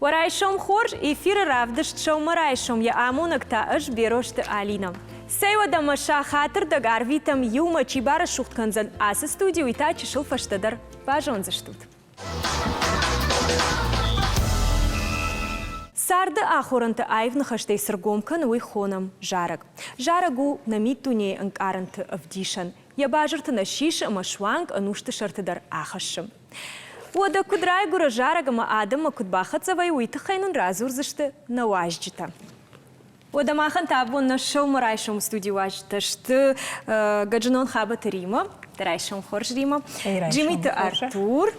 Уӕ райсом хорз, эфиры равдыст сӕумӕрайсом йӕ амонӕг та ӕз Берозты Алинӕ. Цӕй уӕдӕ мӕ сахатырдӕг арвитӕм иумӕ чи барӕсугъд кӕндзӕн ацы студи, уый та чысыл фӕстӕдӕр базондзыстут. Царды ахорӕнты аив ныхӕстӕй цы ргом кӕны, уый хонӕм зарӕг. Зарӕг у нӕ миддунейы ӕнкъарӕнты ӕвдисӕн. Йӕ базырты нӕ сисы ӕмӕ суанг ӕнусты сӕрты дӕр ахӕссы. Уӕдӕ куыд райгуыры зарӕг ӕмӕ адӕммӕ куыд бахӕццӕ вӕййы, уый тыххӕй нын радзурдзысты нӕ уазджытӕ. Уӕдӕ махӕн та абон нӕ сӕумӕрайсом студийы уазджытӕ сты Гӕджынон Хабӕты Рима, райсом хорз Рима, Джимиты Артур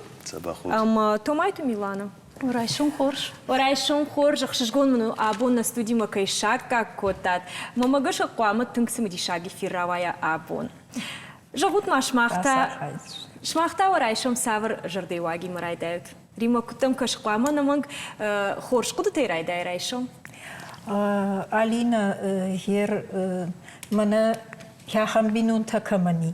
ӕмӕ Томайты Милана. Райсом хорз. Райсом хорз, ӕхсызгон мын у, абон нӕ студимӕ кӕй саккаг кодтат. Мӕ гӕсгӕ хъуамӕ тынг цымыдисаг эфир рауайа абон. Зӕгъут ма, сымах та, сымах та уӕ райсом цавӕр зӕрдӕйы уагимӕ райдайут? Римма, куыд дӕм кӕсы, хъуамӕ ӕнӕмӕнг хорз хъуыдытӕй райдай райсом? Алина, гъер мӕнӕ ахӕм бинонтӕ кӕмӕн и,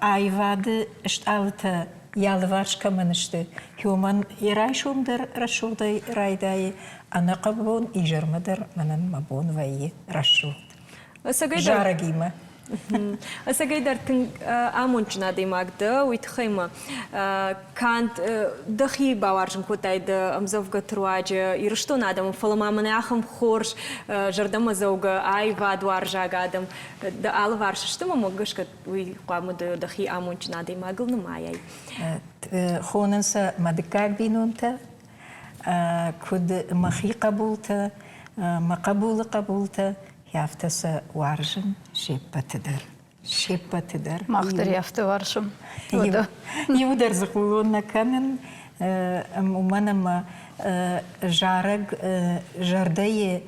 аивады стъалытӕ йӕ алыварс кӕмӕн сты, уымӕн йӕ райсом дӕр рӕсугъдӕй райдайы, ӕнӕхъӕн бон изӕрмӕ дӕр мӕнӕн мӕ бон вӕййы рӕсугъд. Зарӕгимӕ. Ӕцӕгӕйдӕр тынг амондджын адӕймаг дӕ, уый тыххӕй мӕ канд дӕхи бауарзын кодтай дӕ ӕмдзӕвгӕты руаджы Ирыстоны адӕмы, фӕлӕ ма мӕнӕ ахӕм хорз, зӕрдӕмӕдзӕугӕ, аивадуарзаг адӕм дӕ алыварс сты, мӕ гӕсгӕ уый хъуамӕ дӕхи амондджын адӕймагыл нымайай. Хонынц сӕ мӕ дыккаг бинонтӕ, куыд мӕхи хъӕбултӕ, мӕ хъӕбулы хъӕбултӕ, афтӕ сӕ уарзын се ппӕты дӕр. Се ппӕты дӕр. Мах дӕр афтӕ уарзӕм. Иу дӕр дзы хъулон нӕ кӕнын, уымӕн ӕмӕ зарӕг зӕрдӕйы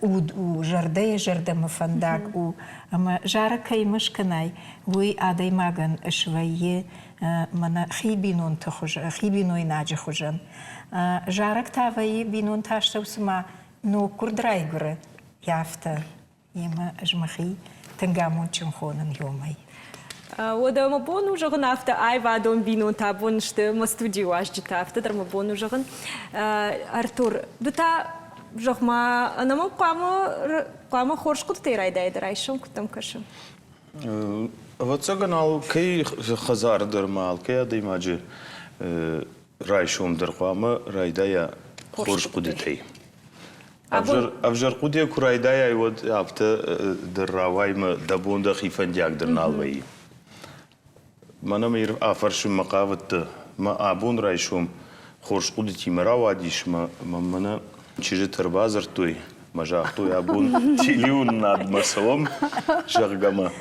уд у, зӕрдӕйы зӕрдӕмӕ фӕндаг у. Ӕмӕ зарӕг кӕимӕ скӕнай, уый адӕймагӕн свӕййы мӕнӕ хи бинонты хуызӕн, хи бинойнаджы хуызӕн. Зарӕг та вӕййы бинонты астӕу цыма ноггуырд райгуыры, афтӕ. Емӕ ӕз мӕхи тынг амондджын хонын ёмӕй. Уӕдӕ мӕ бон у зӕгъын афтӕ, аивадон бинонтӕ абон сты мӕ студийы уазджытӕ, афтӕ дӕр мӕ бон у зӕгъын. Артур, ды та, зӕгъ-ма, ӕнӕмӕнг хъуамӕ хъуамӕ хорз хъуыдытӕй райдайа дӕ райсом, куыд дӕм кӕсы? Ӕвӕццӕгӕн, алкӕй хӕдзары дӕр ма алкӕй адӕймаджы райсом дӕр хъуамӕ райдайа хорз хъуыдытӕй. Ӕвзӕр хъуыдыйӕ куы райдайай, уӕд афтӕ дӕр рауаймӕ дӕ бон дӕхи фӕндиаг дӕр нал вӕййы. Мӕнӕ мӕ афӕрсынмӕ хъавыдтӕ, мӕ абон райсом хорз хъуыдытимӕ рауадис, мӕ мӕнӕ чызджытӕ ӕрбадзырдтой, мӕ загътой, абон телеуынынадмӕ цӕуӕм, зӕгъгӕ мӕ.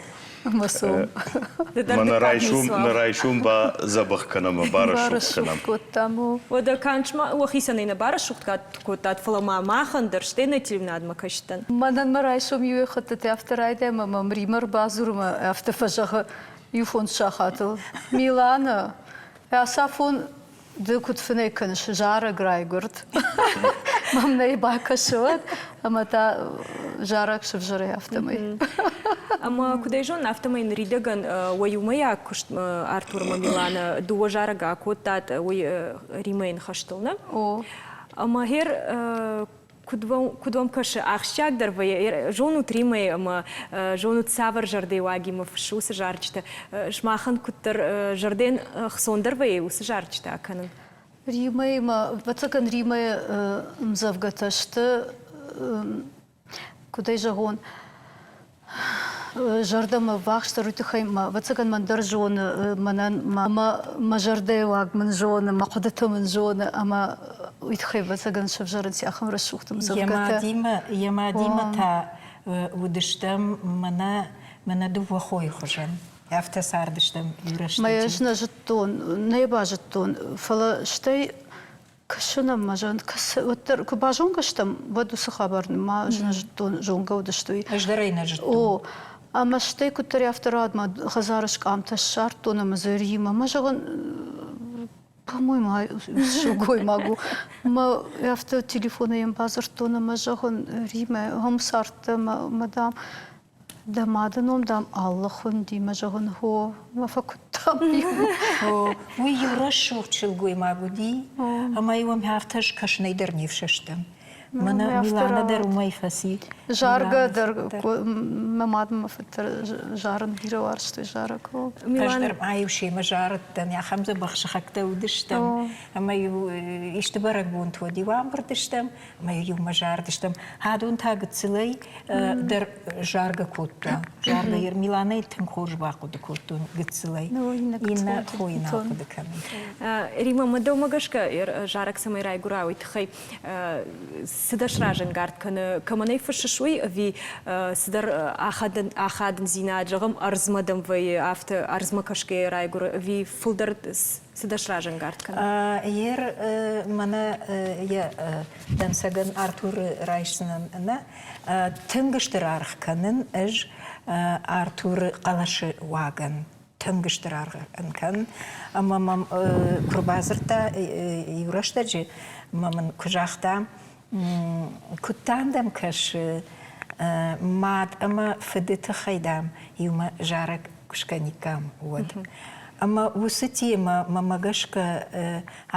Мӕ нӕ райсом, нӕ райсом ба дзӕбӕх кӕнӕм ӕмӕ барӕсугъд кӕнӕм. кодтам. Уӕдӕ канд уӕхицӕн нӕ барӕсугъд кодтат, фӕлӕ ма махӕн дӕр, стӕй нӕ телеуынадмӕ кӕсдӕн. Мӕнӕн мӕ райсом иу хӕттыты афтӕ райдай ӕмӕ мӕм Римӕ ӕрбадзуры мӕ афтӕ фӕзӕгъы иу фондз сахатыл. Милана, ацафон ды куыд фынӕй кӕныс, зарӕг райгуырд. Мӕм нӕй бакӕсы уӕд, ӕмӕ та зарӕг сывзӕры афтӕмӕй. Ӕмӕ куыд ӕй зонын, афтӕмӕй ныридӕгӕн уӕ иумӕйаг куыст Артур ӕмӕ Милана дыууӕ зарӕг акодтат, уый Римӕйы ныхӕстыл, нӕ? О. Ӕмӕ гъер куыд куыд уӕм кӕсы, ахсджиагдӕр вӕййы, зонут Римӕйы ӕмӕ зонут цавӕр зӕрдӕйы уагимӕ фыссы уыцы зарджытӕ? Сымахӕн куыддӕр зӕрдӕйӕн ӕхцондӕр вӕййы уыцы зарджытӕ акӕнын? Римӕимӕ, ӕвӕццӕгӕн, Римӕйы ӕмдзӕвгӕтӕ сты, куыд ӕй зӕгъон, зӕрдӕмӕ ввахсдӕр уый тыххӕй мӕ, ӕвӕццӕгӕн, мӕн дӕр зоны, мӕнӕн мӕ мӕ зӕрдӕйы уаг мын зоны, мӕ хъуыдытӕ мын зоны ӕмӕ уый тыххӕй, ӕвӕццӕгӕн, сӕвзӕрынц ахӕм рӕсугъд ӕмдзӕвгӕтӕ. Йӕ мадимӕ та уыдыстӕм мӕнӕ мӕнӕ дыууӕ хойы хуызӕн. Афтӕ цардыстӕм иу рӕстӕджы. Мӕ ӕз нӕ зыдтон, нӕ базыдтон, фӕлӕ стӕй Кӕсын ӕмӕ зӕгъын, уӕддӕр куы базонгӕ стӕм, уӕд уыцы хабар ма ӕз нӕ зыдтон, зонгӕ уыдысты уый. Ӕз дӕр ӕй нӕ зыдтон. О, ӕмӕ стӕй куыддӕр афтӕ рауад, мӕ хӕдзары скъамтӕ ссардтон ӕмӕ дзы Римӕ, мӕ зӕгъын, по-моему, сылгоймаг у. Мӕ афтӕ телефонӕй йӕм бадзырдтон ӕмӕ зӕгъын, Римӕ, ам цардтӕ ӕмӕ, мадам, Дӕ мады ном, дам, алы хуынди, мӕ зӕгъын, хо, мӕ фӕкуыдта. зарыдтам. Уый иу рӕсугъд сылгоймаг уыди, ӕмӕ-иу ӕм афтӕ скӕсынӕй дӕр не фсӕстӕн. Мӕнӕ Милана дӕр уымӕй фӕци. Заргӕ дӕр мӕ мад мӕ фыд дӕр зарын бирӕ уарзтой зарӕг. Ӕз дӕр ма-иу семӕ зарыдтӕн, ахӕм дзӕбӕх сыхӕгтӕ уыдыстӕм, ӕмӕ-иу исты бӕрӕгбонты уӕд-иу амбырд стӕм, ӕмӕ-иу иумӕ зарыдыстӕм. Адон та гыццылӕй дӕр заргӕ кодта. Заргӕ Миланӕйы тынг хорз бахъуыды кодтон гыццылӕй. Иннӕ хойы нал хъуыды кӕнын. Рима, мӕ дӕумӕ гӕсгӕ зарӕг цӕмӕй райгуыра, уый тыххӕй цыдӕр сразӕнгард кӕны, кӕмӕн ӕй фыссыс, уый ӕви цыдӕр ахадындзинад, зӕгъӕм, ӕрдзмӕ дӕм вӕййы, афтӕ ӕрдзмӕ кӕсгӕйӕ райгуыры, ӕви фылдӕр цыдӕр сразӕнгард кӕны? Ер мӕнӕ йӕ дӕнцӕгӕн Артуры райсдзынӕн ӕнӕ тынг стыр аргъ кӕнын ӕз Артуры хъӕлӕсы уагӕн. Тынг стыр аргъ ын кӕн. Ӕмӕ мӕм куы рбадзырдта иу рӕстӕджы, ӕмӕ мын куы загъта, куыд дӕм кӕсы, мад ӕмӕ фыды тыххӕй, дам, иумӕ зарӕг куы скӕниккам, уӕд. Ӕмӕ уыцы темӕ мӕмӕ гӕсгӕ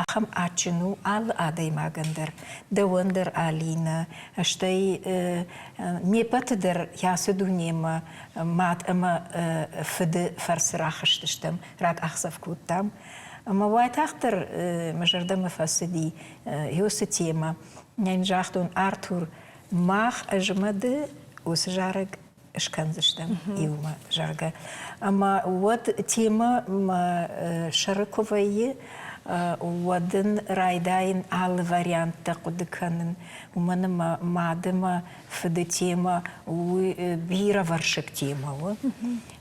ахӕм адджын у алы адӕймагӕн дӕр, дӕуӕн дӕр, Алинӕ, стӕй не ппӕты дӕр ацы дунемӕ мад ӕмӕ фыды фӕрцы рахызтыстӕм, ракъахдзӕф кодтам. Ӕмӕ уайтагъддӕр мӕ зӕрдӕмӕ фӕцыди уыцы темӕ. Йын загътон, Артур, мах ӕз ӕмӕ ды уыцы зарӕг скӕндзыстӕм иумӕ, зӕгъгӕ. Ӕмӕ уӕд темӕ мӕ сӕры куы вӕййы, уӕд ын райдайын алы варианттӕ хъуыды кӕнын, уымӕн ӕмӕ мады мӕ фыды темӕ уый бирӕвӕрсыг темӕ у.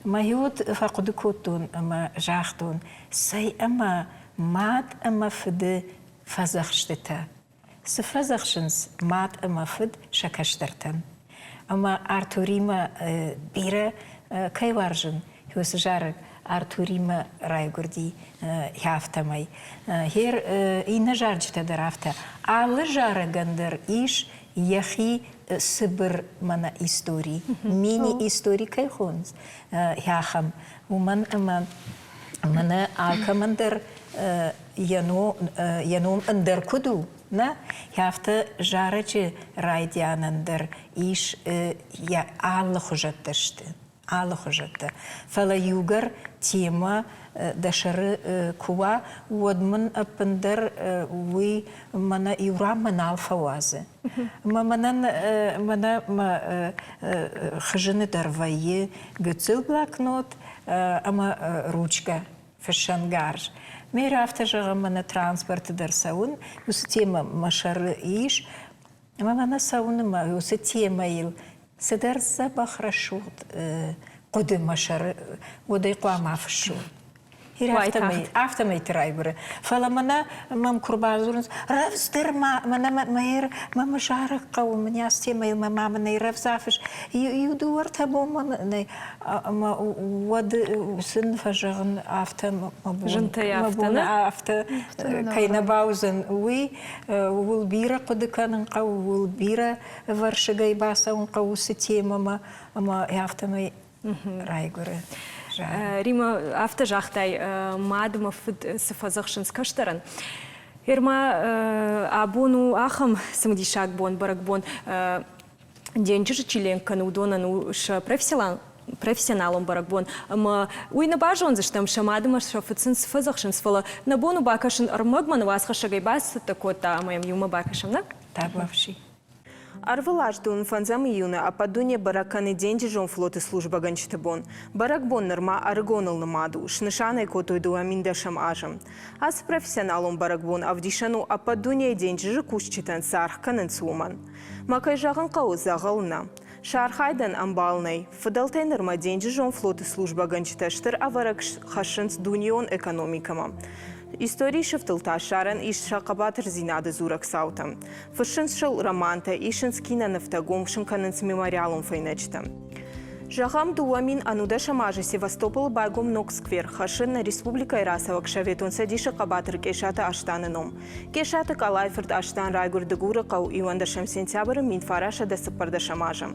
Мӕ уд фӕхъуыды кодтон ӕмӕ загътон, цӕй ӕмӕ мад ӕмӕ фыды фӕдзӕхстытӕ цы фӕдзӕхсынц мад ӕмӕ фыд сӕ кӕстӕртӕн. Ӕмӕ Артуримӕ бирӕ кӕй уарзын, уыцы зарӕг Артуримӕ райгуырди афтӕмӕй. Гъер иннӕ зарджытӕ дӕр афтӕ. Алы зарӕгӕн дӕр ис йӕхи цыбыр мӕнӕ истори, мини-истори кӕй хонынц, ахӕм. Уымӕн ӕмӕ мӕнӕ алкӕмӕн дӕр йӕ ном ӕндӕр куыд у, нӕ, афтӕ зарӕджы райдианӕн дӕр ис йӕ алыхуызӕттӕ сты, алыхуызӕттӕ. Фӕлӕ иугӕр темӕ дӕ сӕры куы уа, уӕд мын ӕппындӕр уый мӕнӕ иу ранмӕ нал фӕуадзы. Ӕмӕ мӕнӕн мӕнӕ мӕ хызыны дӕр вӕййы гыццыл блокнот ӕмӕ ручкӕ, фыссӕнгарз. Мер афтӕ зӕгъӕм, мӕнӕ транспорты дӕр цӕуын, уыцы темӕ мӕ сӕры ис, ӕмӕ мӕнӕ цӕуын ӕмӕ уыцы темӕйыл цыдӕр дзӕбӕх рӕсугъд хъуыды мӕ сӕры, уӕд ӕй хъуамӕ афыссон. Афтӕмӕй, афтӕмӕйты райгуыры. Фӕлӕ мӕнӕ мӕм куы рбадзурынц, рӕвдздӕр ма, мӕнӕ мӕ мӕ зарӕг хъӕуы, мын ацы темӕйыл мӕ ма мын ӕй рӕвдз афыс. Иу дыууӕ-ӕртӕ бонмӕ нӕй, ӕмӕ уӕд сын фӕзӕгъын, афтӕ мӕ бон, Зынтӕй мӕ афтӕ, бон нӕ? афтӕ кӕй нӕ бауыдзӕн, уый. Ууыл бирӕ хъуыды кӕнын хъӕуы, ууыл бирӕ вӕрсыгӕй бацӕуын хъӕуы уыцы темӕмӕ, ӕмӕ афтӕмӕй райгуыры. Рима, афтӕ загътай, мад мӕ фыд цы фӕдзӕхсынц кӕстӕрӕн. Ерма абон у ахӕм цымыдисаг бон, бӕрӕгбон. Денджызы чи ленк кӕны, уыдонӕн у сӕ профессионалон бӕрӕгбон. Ӕмӕ уый нӕ базондзыстӕм, сӕ мад ӕмӕ сӕ фыд сын цы фӕдзӕхсынц, фӕлӕ нӕ бон у бакӕсын ӕрмӕгмӕ, нӕ уацхӕссӕгӕй бацӕттӕ кодта ӕмӕ йӕм иумӕ бакӕсӕм, нӕ? Табуафси. Ӕрвылаз дон фӕндзӕм июны ӕппӕт дуне бӕрӕг кӕны денджызон флоты службӕгӕнджыты бон. Бӕрӕгбон нырма ӕрыгоныл нымад у, снысан ӕй кодтой 2010 азы. Ацы профессионалон бӕрӕгбон ӕвдисӕн у ӕппӕт дунейы денджызы кусджытӕн цы аргъ кӕнынц, уымӕн. Мӕ кӕй зӕгъын хъӕуы, дзӕгъӕл нӕ. Сӕ архайдӕн ӕмбал нӕй. Фыдӕлтӕй нырмӕ денджызон флоты службӕгӕнджытӕ стыр ӕвӕрӕг хӕссынц дунеон экономикӕмӕ. Историйы сыфтыл та ссарӕн ис сӕ хъӕбатырдзинады дзурӕг цаутӕ. Фыссынц сыл романтӕ, исынц кинонывтӕ, гом сын кӕнынц мемориалон фӕйнӕджытӕ. Зӕгъӕм, 2010 азы Севастополы байгом ног сквер, хӕссы нӕ республикӕйы рацӕуӕг Советон Цӕдисы хъӕбатыр Къесаты Астаны ном. Къесаты Къалайы фырт Астан райгуырд Дыгуры хъӕу 11 сентябры 1914 азы.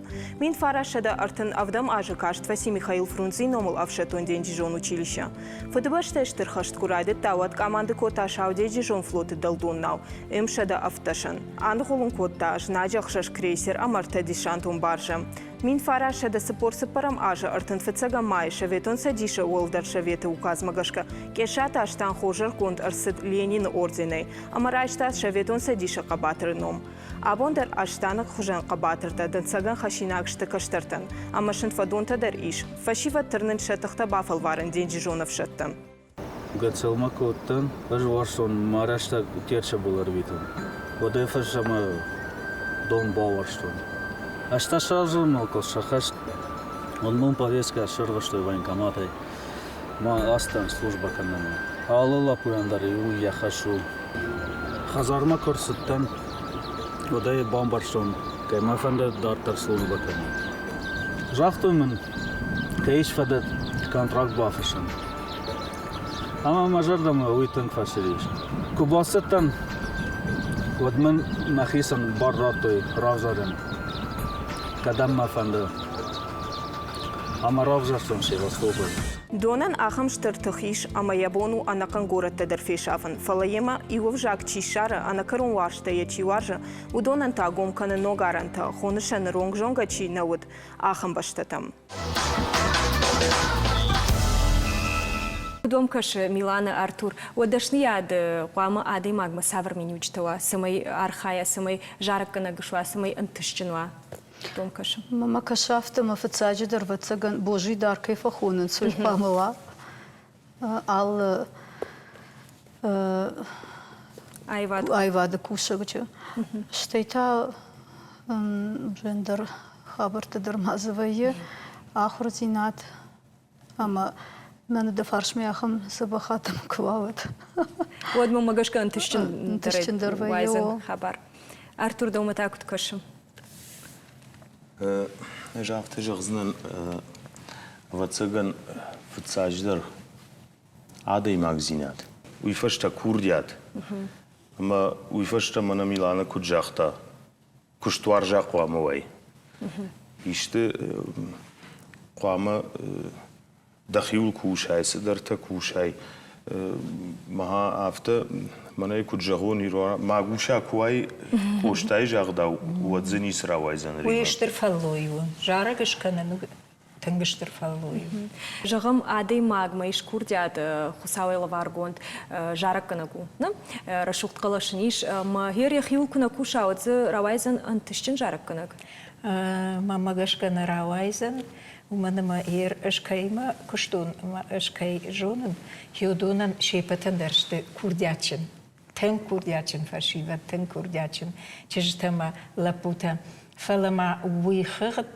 1937 азы каст фӕци Михаил Фрунзийы номыл ӕфсӕддон-денджызон училище. Фыдыбӕстӕйы Стыр хӕст куы райдыдта, уӕд къаманды кодта Сауденджызон флоты дӕлдон нау М-117. Аныгъуылын кодта знаджы ӕхсӕз крейсер ӕмӕ ӕртӕ десантон баржӕ. 1944 азы 35 майы Советон Цӕдисы Уӕлдӕр Советы указмӕ гӕсгӕ Къесаты Астан хорзӕхгонд ӕрцыд Ленины орденӕй ӕмӕ райста Советон Цӕдисы хъӕбатыры ном. Абон дӕр Астаны хуызӕн хъӕбатыртӕ дӕнцӕгӕн хӕссинаг сты кӕстӕртӕн, ӕмӕ сын фӕдонтӕ дӕр ис. Фӕсивӕд тырнынц сӕ тыхтӕ бафӕлварын денджызон ӕфсӕдтӕм. Гӕцӕлмӕ куы уыдтӕн, ӕз уарзтон мӕ рӕстӕг Терчы был ӕрвитын. Уӕдӕй фӕстӕмӕ дон бауарзтон. Ӕз та сразы куы сӕххӕст, уӕд мын повестка сӕрвыстой военкоматӕй. Мӕ ацыдтӕн службӕ кӕнынмӕ. Алы лӕппуйӕн дӕр иу йӕ хӕс у. Хӕдзармӕ куы рцыдтӕн, уӕд ӕй бамбӕрстон, кӕй мӕ фӕнды дарддӕр службӕ кӕнын. Загътой мын, кӕй ис фадат контракт бафыссын. Ӕмӕ мӕ зӕрдӕмӕ уый тынг фӕцыдис. Куы бацыдтӕн, уӕд мын мӕхицӕн бар радтой равзарын, кӕдӕм мӕ фӕнды. Ӕмӕ равзӕрстон Севастополь. Донӕн ахӕм стыр тых ис, ӕмӕ йӕ бон у ӕнӕхъӕн горӕттӕ дӕр фесафын, фӕлӕ йемӕ иу ӕвзаг чи ссары, ӕнӕкӕрон уарзтӕй йӕ чи уарзы, уыдонӕн та гом кӕны ног арӕнтӕ, хоны сӕ ныронг зонгӕ чи нӕ уыд, ахӕм бӕстӕтӕм. Куыд уӕм кӕсы, Милана, Артур, уӕ дӕсныйады хъуамӕ адӕймагмӕ цавӕр миниуджытӕ уа, цӕмӕй архайа, цӕмӕй зарӕггӕнӕг суа, цӕмӕй ӕнтыстджын уа? Куыд уӕм кӕсы? Мӕ кӕсы афтӕ, мӕ фыццаджыдӕр, ӕвӕццӕгӕн, божий дар кӕй фӕхонынц, уый хъуамӕ уа. Алы аивады кусӕджы. Стӕй та ӕндӕр хабӕртты дӕр ма дзы вӕййы ахуырдзинад ӕмӕ мӕнӕ дӕ фарсмӕ ахӕм дзӕбӕх адӕм куы уа, уӕд. Уӕд мӕмӕ гӕсгӕ ӕнтыстджындӕр уайдзӕн хабар. Артур, дӕумӕ та куыд кӕсы? Ӕз афтӕ зӕгъдзынӕн, ӕвӕццӕгӕн, фыццаджыдӕр адӕймагдзинад, уый фӕстӕ курдиат. Ӕмӕ уый фӕстӕ мӕнӕ Милана куыд загъта, куыстуарзаг хъуамӕ уай. Исты хъуамӕ дӕхиуыл кусай, цыдӕртӕ кусай. Мӕ афтӕ мӕнӕй куыд зӕгъон, магуса куы уай, Къостайы загъдау, уӕд дзы ницы рауайдзӕн. Уый стыр фӕллой у. Зарӕг скӕнын тынг стыр фӕллой у. Зӕгъӕм, адӕймагмӕ ис курдиат, Хуыцауӕй лӕваргонд зарӕггӕнӕг у. Нӕ? Рӕсугъд хъӕлӕс ын ис, ӕмӕ гъер йӕхиуыл куы нӕ куса, уӕд дзы рауайдзӕн ӕнтыстджын зарӕггӕнӕг? Мӕнмӕ гӕсгӕ нӕ рауайдзӕн, уымӕн ӕмӕ ер ӕз кӕимӕ куыстон ӕмӕ ӕз кӕй зонын, уыдонӕн се ппӕтӕн дӕр сты курдиатджын, тынг курдиатджын фӕсивӕд, тынг курдиатджын чызджытӕ ӕмӕ лӕппутӕ. Фӕлӕ ма уый хыгъд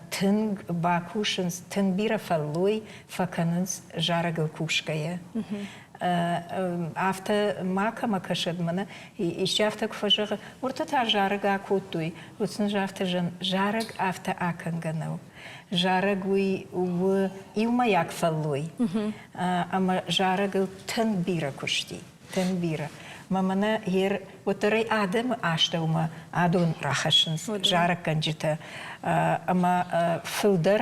тынг бакусынц, тынг бирӕ фӕллой фӕкӕнынц зарӕгыл кусгӕйӕ. Афтӕ макӕмӕ кӕсӕд мӕнӕ, исчи афтӕ куы фӕзӕгъы, уыртӕ та зарӕг акодтой, уӕд сын афтӕ зӕгъын, зарӕг афтӕ акӕнгӕ нӕу. Зарӕг уый у иумӕйаг фӕллой, ӕмӕ зарӕгыл тынг бирӕ куысти, тынг бирӕ. Мӕ мӕнӕ ер уӕддӕр ӕй адӕмы астӕумӕ адон рахӕссынц зарӕггӕнджытӕ ӕмӕ фылдӕр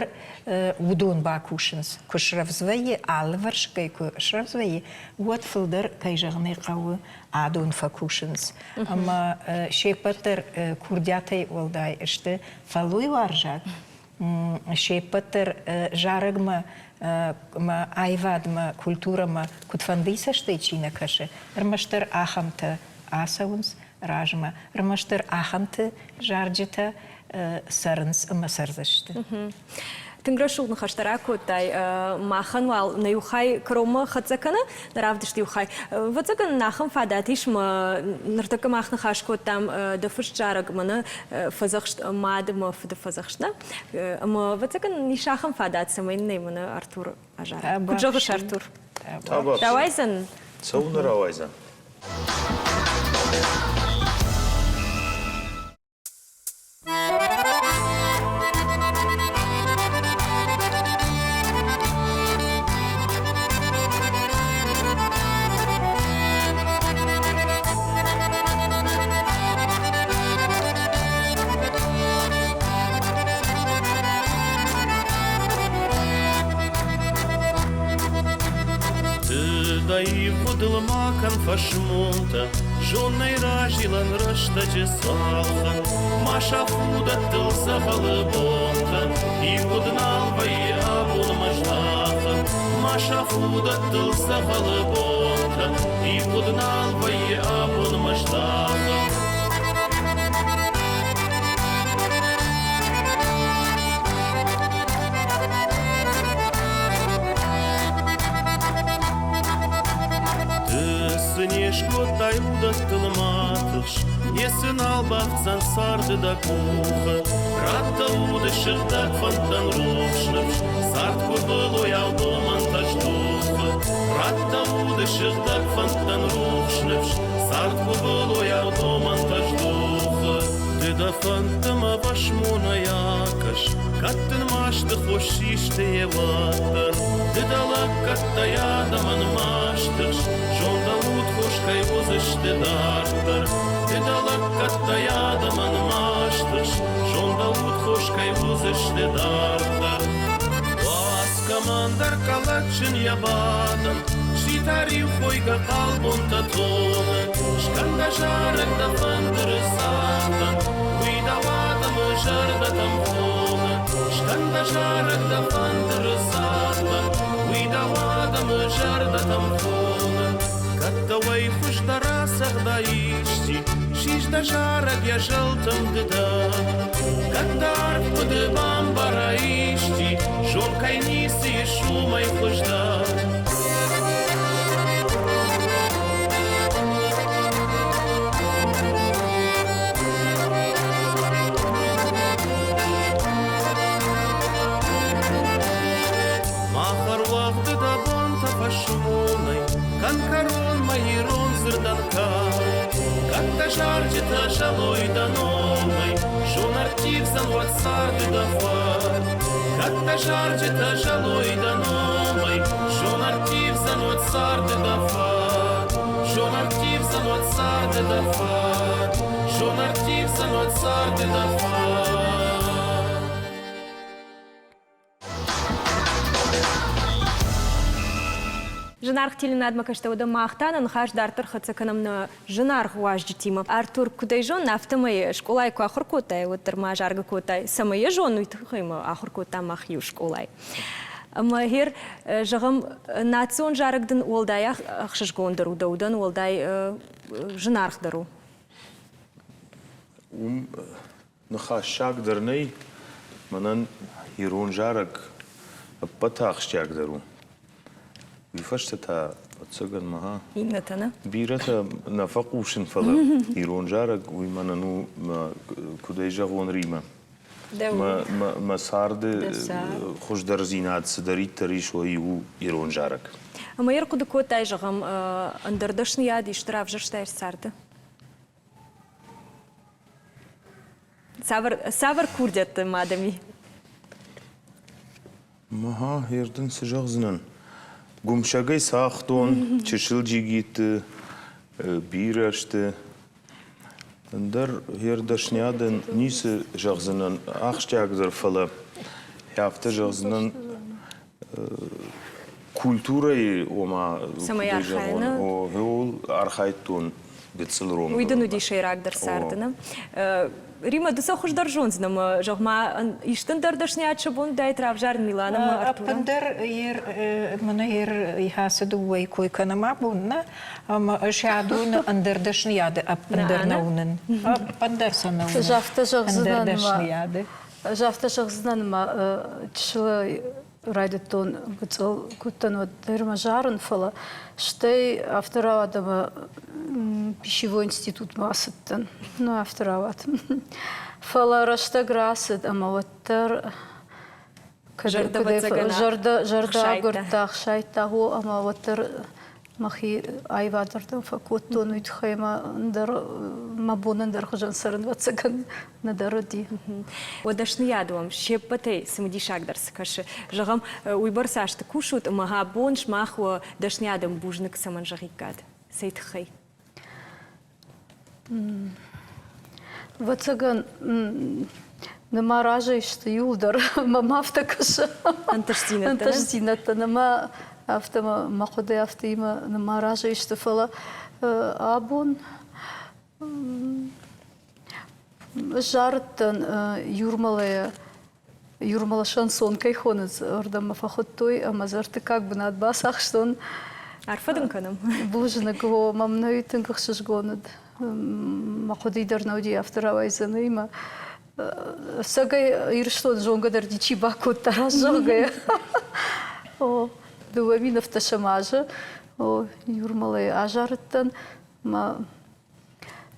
уыдон бакусынц. Куы срӕвдз вӕййы, алывӕрсыгӕй куы срӕвдз вӕййы, уӕд фылдӕр, кӕй зӕгъын ӕй хъӕуы, адон фӕкусынц. Ӕмӕ се ппӕт дӕр курдиатӕй уӕлдай сты фӕллойуарзаг, се ппӕт дӕр зарӕгмӕ мӕ аивадмӕ, культурӕмӕ куыдфӕндыйы цӕстӕй чи нӕ кӕсы, ӕрмӕстдӕр ахӕмтӕ ацӕуынц размӕ, ӕрмӕстдӕр ахӕмты зарджытӕ цӕрынц ӕмӕ цӕрдзысты. Тынг рӕсугъд ныхӕстӕ ракодтай. Махӕн уал нӕ иу хай кӕронмӕ хӕццӕ кӕны, нӕ равдысты иу хай. Ӕвӕццӕгӕн, нын ахӕм фадат ис, мӕ ныртӕккӕ мах ныхас кодтам дӕ фыст зарӕг мӕнӕ фӕдзӕхст мад ӕмӕ фыды фӕдзӕхст, нӕ? Ӕмӕ, ӕвӕццӕгӕн, ис ахӕм фадат, цӕмӕй нын ӕй мӕнӕ Артур азара. Куыд зӕгъыс, Артур? Рауайдзӕн? Цӕуылнӕ рауайдзӕн? Дӕ ивгъуыдыл ма кӕн фӕсмонтӕ, Зон нӕй разилӕн рӕстӕджы цалхӕн. Ма саф уыдӕттыл дзӕгъӕлы бонтӕ, Ивгъуыд нал вӕййы абонмӕ здӕхӕн. Ма саф уыдӕттыл дзӕгъӕлы бонтӕ, Ивгъуыд нал вӕййы абонмӕ здӕхӕн. Ды цы не скодтай, уыдӕттыл ма тыхс, йе цы нал бафтдзӕн царды дӕ къухы. Ратт дӕ уды сыгъдӕг фӕндтӕн рухс ныфс, цард куы былойау домӕнтӕ здухы. Ратт дӕ уды сыгъдӕг фӕндтӕн рухс ныфс, цард куы былойау домӕнтӕ здухы. Ды дӕ фӕндты мӕ фӕсмонӕй акӕс, кӕд дын масты хос систы йе уӕддӕр. Ды дӕ лӕггӕдтӕй адӕмӕн ма стыхс, зондӕ удхос кӕй уыдзысты дарддӕр. Ды дӕ лӕггӕдтӕй адӕмӕн ма стыхс, зондӕ удхос кӕй уыдзысты дарддӕр. Уадз кӕмӕндӕр къӕлӕтджын йӕ бадӕн, чи та риухойгӕ хъал бонтӕ тоны. Скӕн дӕ зарӕг дӕ фӕндыры цагъдӕн, уый дӕу адӕмы зӕрдӕтӕм хоны. Скӕн дӕ зарӕг дӕ фӕндыры цагъдӕн, уый дӕу адӕмы зӕрдӕтӕм хоны. Кӕд дӕуӕй хуыздӕр ацӕгъда исчи, сис дӕ зарӕг йӕ зӕлтӕм ды дӕр. Кӕд дӕ арф хъуыды бамбара исчи, зон кӕй ницы ис уымӕй хуыздӕр. Мах ӕруагъды дӕ бонтӕ фӕсмонӕй, Кӕн кӕронмӕ ирон дзырдӕн кад. Кӕд дӕ зарджытӕ зӕлой дӕ номӕй, Зон ӕрттивдзӕн уӕд царды дӕ фӕд. Кӕд дӕ зарджытӕ зӕлой дӕ номӕй, Зон ӕрттивдзӕн уӕд царды дӕ фӕд. Зон ӕрттивдзӕн уӕд царды дӕ фӕд. Зон ӕрттивдзӕн уӕд царды дӕ фӕд. Зынаргъ теленадмӕ кӕстӕуӕдӕ мах та нӕ ныхас дарддӕр хӕццӕ кӕнӕм нӕ зынаргъ уазджытимӕ. Артур, куыд ӕй зонын, афтӕмӕй скъолайы куы ахуыр кодтай, уӕддӕр ма заргӕ кодтай. Цӕмӕй йӕ зонын, уый тыххӕй ма ахуыр кодтам мах иу скъолайы. Ӕмӕ гъер, зӕгъӕм, национ зарӕг дын уӕлдай ӕхсызгондӕр у, дӕ удӕн уӕлдай зынаргъдӕр у? Уым Ныхассаг дӕр нӕй, мӕнӕн ирон зарӕг ӕппӕты ахсджиагдӕр у. Уый фӕстӕ та, ӕцӕгӕн, мӕ Иннӕтӕ нӕ? Бирӕтӕ нӕ фӕхъусын, фӕлӕ ирон зарӕг уый мӕнӕн у, куыд ӕй зӕгъон, Римӕ. Мӕ царды хуыздӕрдзинад цыдӕриддӕр ис, уый у ирон зарӕг. Ӕмӕ ӕрхъуыды кодтай, зӕгъӕм, ӕндӕр дӕсныйад исты равзӕрстай царды? Цавӕр, цавӕр курдиӕтты ма дӕм и? Мӕ ердын цы зӕгъдзынӕн? Гуымсӕгӕй цагътон, чысыл джигитты, бирӕ сты. Ӕндӕр йе рдӕсниадӕн ницы зӕгъдзынӕн ахсджиагдӕр, фӕлӕ афтӕ зӕгъдзынӕн, культурӕйы, ома, Цӕмӕй архайыны? ууыл архайдтон гыццыл ромы. Уый дын уыди сӕйрагдӕр царды, нӕ? Рима, ды сӕ хуыздӕр зондзынӕ ӕмӕ, зӕгъ-ма, исты ӕндӕр дӕсныйад сӕ бон уыдаид равзарын Милан ӕмӕ Артурӕн? Ӕппындӕр мӕнӕ ер ихӕсы дыууӕйы кой кӕнӕм абон, нӕ? Ӕмӕ сӕ адоны ӕндӕр дӕсныйады ӕппындӕр нӕ уынын. Ӕппындӕр сӕ нӕ уынын. Афтӕ Ӕндӕр дӕсныйады. Ӕз афтӕ зӕгъдзынӕн, ӕмӕ чысыл райдыдтон гыццыл куыдтӕн уӕддӕр мӕ зарын, фӕлӕ стӕй афтӕ рауад ӕмӕ пищевой институтмӕ ацыдтӕн. Ну, афтӕ рауад. Фӕлӕ рӕстӕг рацыд ӕмӕ уӕддӕр зӕрдӕ агуырдта, ӕхсайдта, о, ӕмӕ уӕддӕр мӕхи аивадӕрдӕм фӕкодтон, уый тыххӕй мӕ ӕндӕр мӕ бон ӕндӕр хуызӕн цӕрын ӕвӕццӕгӕн нӕдӕр уыди. Уӕ дӕсныйад уӕм се ппӕтӕй цымыдисагдӕр цы кӕсы? Зӕгъӕм, уыйбӕрц азты кусут ӕмӕ абон сымах уӕ дӕсныйадӕн бузныг цӕмӕн зӕгъиккат? Цӕй тыххӕй? Ӕвӕццӕгӕн, нырма разӕй сты иуылдӕр, мӕм афтӕ кӕсы. Ӕнтыстдзинӕдтӕ. Ӕнтыстдзинӕдтӕ нырма. Афтӕ мӕ хъуыды афтӕимӕ нымма разӕй сты, фӕлӕ абон зарыдтӕн Юрмалайӕ Юрмала шансон кӕй хонынц, уырдӕм мӕ фӕхуыдтой ӕмӕ дзы ӕртыккаг бынат бацахстон. Арфӕ дын кӕнӕм. Бузныг, о, мӕм нӕ тынг ӕхсызгон уыд. Мӕ хъуыды дӕр нӕ уыди, афтӕ рауайдзӕн, ӕмӕ ӕцӕгӕй Ирыстон зонгӕ дӕр ничи бакодта, зӕгъгӕ. О, 2010 азы о, Юрмалайы азарыдтӕн. Мӕ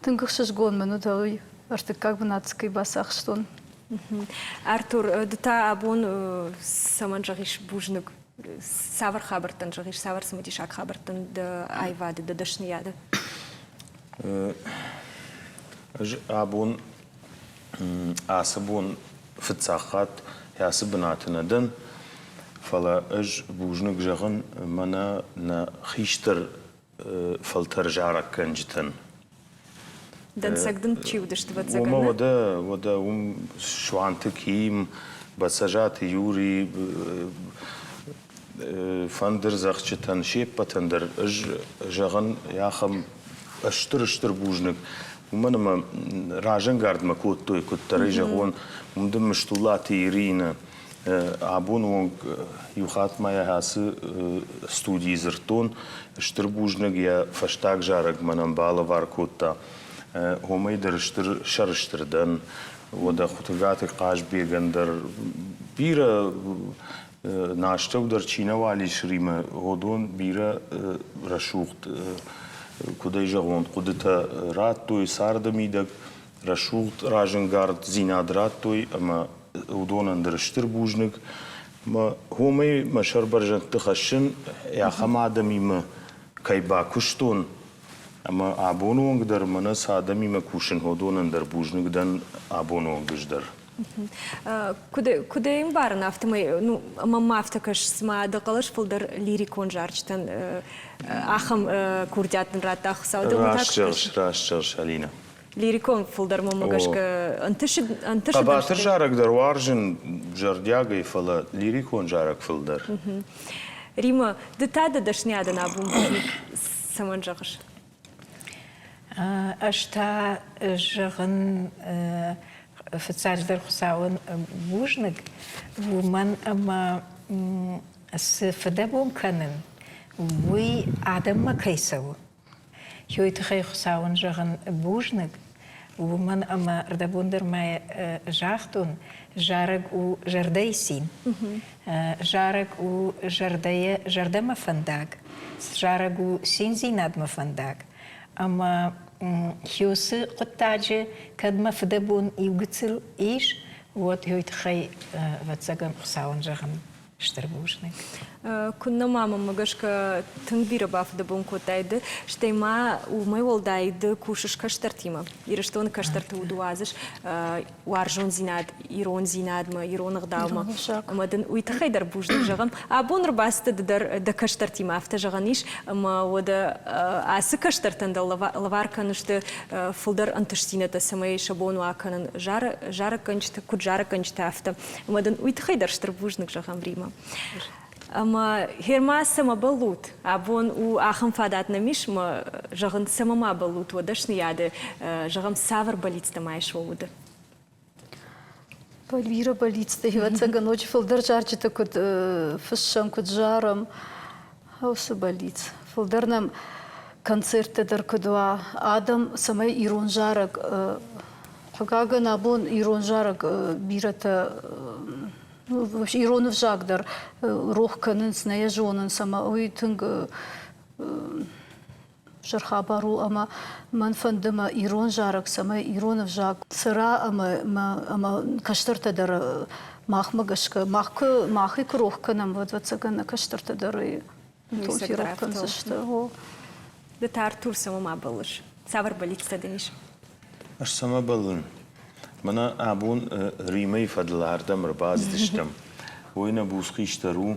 Тынг ӕхсызгон мын уыд, уый ӕртыккаг бынат кӕй бацахстон. Артур, ды та абон цӕмӕн зӕгъис бузныг? Цавӕр хабӕрттӕн зӕгъис, цавӕр цымыдисаг хабӕрттӕн дӕ аивады, дӕ дӕсныйады? Ӕз абон ацы бон фыццаг хатт ацы бынаты нӕ дӕн, фӕлӕ ӕз бузныг зӕгъын мӕнӕ нӕ хистӕр фӕлтӕр зарӕггӕнджытӕн. Дӕнцӕг дын чи уыдысты, ӕвӕццӕгӕн? Уымӕ уӕдӕ, уӕдӕ уым Суанты Ким, Бӕцӕзаты Юри, фӕндырдзӕгъдджытӕн се ппӕтӕн дӕр ӕз зӕгъын ахӕм стыр-стыр бузныг. Уымӕн ӕмӕ разӕнгард мӕ кодтой, куыддӕр ӕй зӕгъон, уым дын Мыстулаты Иринӕ, Абоны онг иу хатт ма йӕ ацы студийы дзырдтон, стыр бузныг йӕ фӕстаг зарӕг мӕнӕн балӕвар кодта. Уымӕй дӕр стыр сӕрыстыр дӕн. Уӕдӕ Хуытыгаты Хъазбегӕн дӕр бирӕ настӕу дӕр чи нӕ уал ис Римы, уыдон бирӕ рӕсугъд, куыд ӕй зӕгъон, хъуыдытӕ радтой царды мидӕг, рӕсугъд разӕнгарддзинад радтой ӕмӕ уыдонӕн дӕр стыр бузныг. Мӕ уымӕй мӕ сӕр бӕрзӕндты хӕссын, ахӕм адӕмимӕ кӕй бакуыстон ӕмӕ абоны онг дӕр мӕнӕ цы адӕмимӕ кусын, уыдонӕн дӕр бузныг дӕн абоны онг ӕз дӕр. Куыд ӕй ӕмбарын, афтӕмӕй, ну, мӕнмӕ афтӕ кӕсы, цыма дӕ хъӕлӕс фылдӕр лирикон зарджытӕн ахӕм курдиат дын радта Хуыцау. Раст зӕгъыс, раст зӕгъыс, Алинӕ. Лирикон фылдӕр мӕнмӕ гӕсгӕ ӕнтысыд. Хъӕбатыр зарӕг дӕр уарзын зӕрдиагӕй, фӕлӕ лирикон зарӕг фылдӕр. Рима, ды та дӕ дӕсныйадӕн абон бузныг цӕмӕн зӕгъыс? Ӕз та зӕгъын фыццаджыдӕр Хуыцауӕн бузныг, уымӕн ӕмӕ цы фыдӕбон кӕнын, уый адӕммӕ кӕй цӕуы. Уый тыххӕй Хуыцауӕн зӕгъын бузныг, уымӕн ӕмӕ рдӕбон дӕр ма загътон, зарӕг у зӕрдӕйы цин. Зарӕг у зӕрдӕйы зӕрдӕмӕ фӕндаг, зарӕг у циндзинадмӕ фӕндаг. Ӕмӕ уыцы хъуыддаджы кӕд мӕ фыдӕбон иу гыццыл ис, уӕд уый тыххӕй, ӕвӕццӕгӕн, Хуыцауӕн зӕгъын Стыр бузныг. Куыннӕ ма мӕнмӕ гӕсгӕ тынг бирӕ бафыдӕбон кодтай ды, стӕй ма уымӕй уӕлдай ды кусыс кӕстӕртимӕ. Ирыстоны кӕстӕрты уд уадзыс уарзондзинад ирондзинадмӕ, ирон ӕгъдаумӕ. Ӕмӕ дын уый тыххӕй дӕр бузныг зӕгъӕм. Абон ӕрбацыдтӕ ды дӕр дӕ кӕстӕртимӕ, афтӕ зӕгъӕн ис, ӕмӕ уӕдӕ ацы кӕстӕртӕн дӕр лӕвар кӕныс ды фылдӕр ӕнтыстдзинӕдтӕ, цӕмӕй сӕ бон уа кӕнын зарӕггӕнджытӕ, куыд зарӕггӕнджытӕ, афтӕ. Ӕмӕ дын уый тыххӕй дӕр стыр бузныг зӕгъӕм, Рима. Ӕмӕ гъер-ма цӕмӕ бӕллут? Абон у ахӕм фадат нӕм ис, ӕмӕ зӕгъын, цӕмӕ ма бӕллут уӕ дӕсныйады, зӕгъӕм, цавӕр бӕллицтӕ ма ис уӕ уды? Бирӕ бӕллицтӕ, ӕвӕццӕгӕн, ноджы фылдӕр зарджытӕ куыд фыссӕм, куыд зарӕм, уыцы бӕллиц. Фылдӕр нӕм концерттӕ дӕр куыд уа, адӕм цӕмӕй ирон зарӕг Хъыгагӕн, абон ирон зарӕг бирӕтӕ ирон ӕвзаг дӕр рох кӕнынц, нӕ йӕ зонынц ӕмӕ уый тынг стыр хабар у ӕмӕ мӕн фӕнды мӕ ирон зарӕг, цӕмӕй ирон ӕвзаг цӕра ӕмӕ ӕмӕ кӕстӕртӕ дӕр махмӕ гӕсгӕ мах куы махӕй куы рох кӕнӕм, уӕд ӕвӕццӕгӕн нӕ кӕстӕртӕ дӕр ферох кӕндзысты. Ды та, Артур, цӕмӕ ма бӕллыс? Цавӕр бӕллицтӕ дын ис? Ӕз цӕмӕ бӕллын? Мӕнӕ абон Римӕйы фӕдыл ардӕм ӕрбацыдыстӕм. Уый нӕ буц хистӕр у.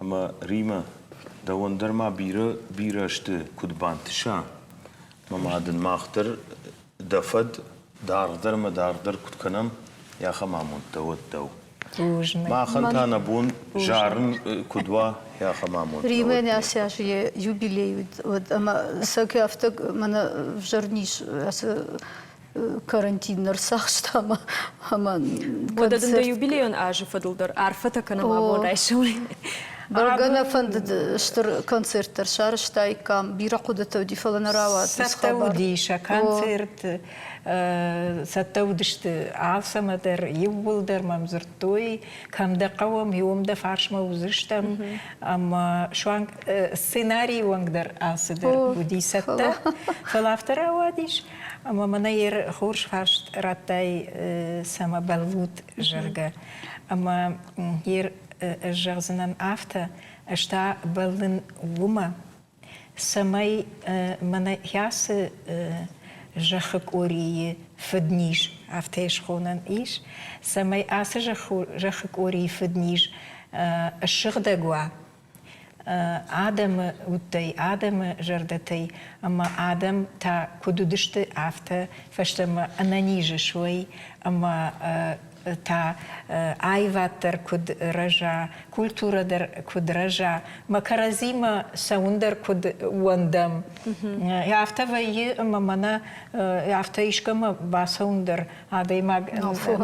Ӕмӕ Римӕ, дӕуӕн дӕр ма бирӕ бирӕ сты, куыд бантыса. Мӕ ма дын мах дӕр дӕ фӕд даргъдӕр ӕмӕ даргъдӕр куыд кӕнӕм, ахӕм амонд дӕ уӕд дӕу. Махӕн та нӕ бон Зарын куыд уа, ахӕм амонд. Римӕн ацы аз йӕ юбилей уыд, уӕд ӕмӕ сӕ афтӕ мӕнӕ взӕр низ ацы карантин ӕрцахста ӕмӕ ӕмӕ Уӕдӕ дын дӕ юбилейон азы фӕдыл дӕр арфӕтӕ кӕнӕм абон райсомӕй. Бӕргӕ нӕ фӕндыд стыр концерт дӕр сарӕзтаиккам, бирӕ хъуыдытӕ уыди, фӕлӕ нӕ рауад. Цӕттӕ уыди сӕ концерт, цӕттӕ уыдысты алцӕмӕ дӕр, иууылдӕр мӕм дзырдтой, кӕм дӕ хъӕуӕм, уым дӕ фарсмӕ уыдзыстӕм. Ӕмӕ суанг сценарийы онг дӕр алцыдӕр уыди цӕттӕ. Фӕлӕ афтӕ рауадис, ӕмӕ мӕнӕ йе хорз фарст радтай, цӕмӕ бӕллут, зӕгъгӕ. Ӕмӕ йе ӕз зӕгъдзынӕн афтӕ, ӕз та бӕллын уымӕ, цӕмӕй мӕнӕ ацы зӕххы къорийы фыдниз, афтӕ схонӕн ис, цӕмӕй ацы зӕххы къорийы фыдниз ссыгъдӕг уа адӕмы удтӕй, адӕмы зӕрдӕтӕй ӕмӕ адӕм та куыд уыдысты, афтӕ фӕстӕмӕ ӕнӕниз суой ӕмӕ та аивад дӕр куыд рӕза, культурӕ дӕр куыд рӕза, мӕ кӕрӕдзимӕ цӕуын дӕр куыд уӕндӕм. Афтӕ вӕййы ӕмӕ мӕнӕ афтӕ искӕмӕ бацӕуын дӕр адӕймаг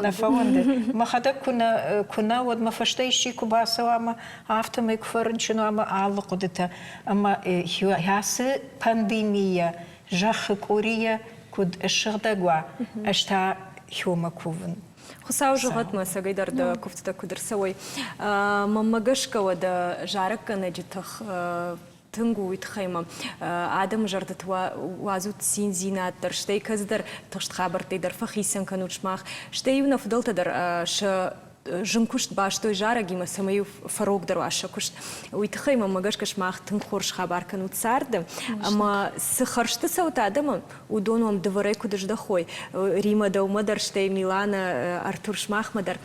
нӕ фӕуӕнды. Мӕхӕдӕг куы нӕ, уӕд мӕ фӕстӕ исчи куы бацӕуа ӕмӕ афтӕмӕй куы фӕрынчын уа ӕмӕ алы хъуыдытӕ. Ӕмӕ ацы пандемийӕ зӕххы къорийӕ куыд ссыгъдӕг уа, ӕз та хёмӕ кувын. Хуыцау зӕгъӕд мӕ цӕгӕйдӕр дӕ куывдтӕ куыд ӕрцӕуой. Мӕнмӕ гӕсгӕ уӕдӕ зарӕггӕнӕджы тых тынг у, уый тыххӕй мӕ адӕмы зӕрдӕты уадзут циндзинад дӕр, стӕй кӕцыдӕр тыхст хабӕрттӕй дӕр фӕхицӕн кӕнут сымах. Стӕй-иу нӕ фыдӕлтӕ дӕр сӕ зын куыст бастой зарӕгимӕ, цӕмӕй-иу фӕрогдӕр уа сӕ куыст. Уый тыххӕй мӕнмӕ гӕсгӕ сымах тынг хорз хабар кӕнут царды. Ӕмӕ цы хӕрзты цӕут адӕмы, уыдон уӕм дывӕрӕй куыд здӕхой, Римӕ дӕумӕ дӕр, стӕй Милана, Артур сымахмӕ дӕр.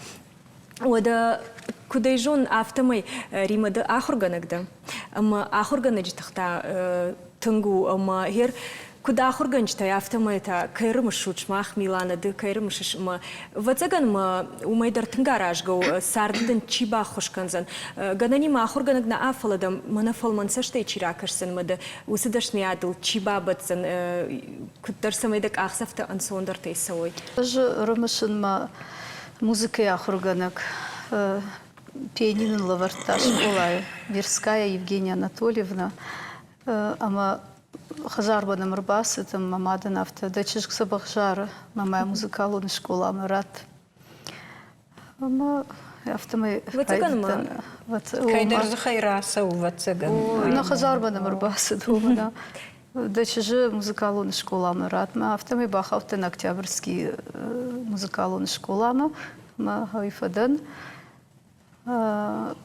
Уӕдӕ куыд ӕй зонын, афтӕмӕй Римӕ ды ахуыргӕнӕг дӕ. Ӕмӕ ахуыргӕнӕджы тых та тынг у ӕмӕ гъер куыд ахуыргӕнджытӕй, афтӕмӕй та кӕй рымысут сымах, Милана, ды кӕй рымысыс ӕмӕ ӕвӕццӕгӕн мӕ уымӕй дӕр тынг аразгӕ у, царды дын чи баххуыс кӕндзӕн. Гӕнӕнимӕ ахуыргӕнӕг нӕ, фӕлӕ дӕм мӕнӕ фӕлмӕн цӕстӕй чи ракӕсдзӕн ӕмӕ дӕ уыцы дӕсныйадыл чи бабӕтдзӕн, куыддӕр цӕмӕй дӕ къахдзӕфтӕ ӕнцондӕртӕй цӕуой. Ӕз рымысын мӕ музыкӕйы ахуыргӕнӕг пианино нын лӕвӕрдта скъолайы Верская Евгения Анатольевна ӕмӕ хӕдзармӕ нӕм ӕрбацыд ӕмӕ мӕ мадӕн афтӕ, дӕ чызг дзӕбӕх зары, мӕ мӕ музыкалон скъоламӕ ратт. Ӕмӕ афтӕмӕй райдыдтан. Кӕйдӕр дзыхӕй рацӕуы, ӕвӕццӕгӕн. Нӕ хӕдзармӕ нӕм ӕрбацыд, уымӕн дӕ чызджы музыкалон скъоламӕ ратт. Мӕ афтӕмӕй бахаудтӕн Октябрьский музыкалон скъоламӕ мӕ уый фӕдӕн.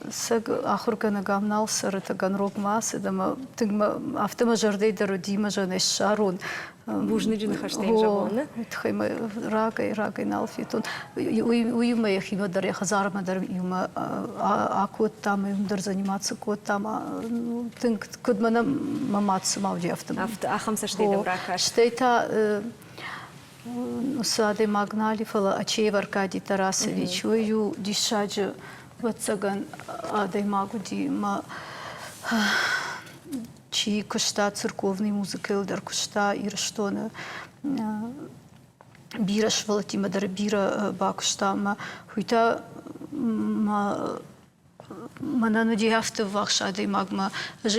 Сӕг ахуыргӕнӕг ам нал цӕры, Таганрогмӕ ацыд ӕмӕ тынг мӕ афтӕ мӕ зӕрдӕй дӕр уыди мӕ зӕнӕй ссарон. Бузныджы ныхӕстӕ йын зӕгъон. Уый тыххӕй мӕ рагӕй, рагӕй нал федтон. Уыимӕ йӕхимӕ дӕр, йӕ хӕдзармӕ дӕр иумӕ акодтам, уым дӕр заниматься кодтам. Тынг, куыд мӕнӕ мӕ мад цыма уыди, афтӕ. Афтӕ, ахӕм цӕстӕй дӕм ракаст. Стӕй та уыцы адӕймаг нал и, фӕлӕ Ачеев Аркадий Тарасович, уый у диссаджы, ӕвӕццӕгӕн, адӕймаг уыди мӕ чи куыста церковный музыкӕйыл дӕр куыста Ирыстоны бирӕ сывӕллӕттимӕ дӕр бирӕ бакуыста ӕмӕ уый та мӕ Мӕнӕн уыди афтӕ ӕввахс адӕймагмӕ. Ӕз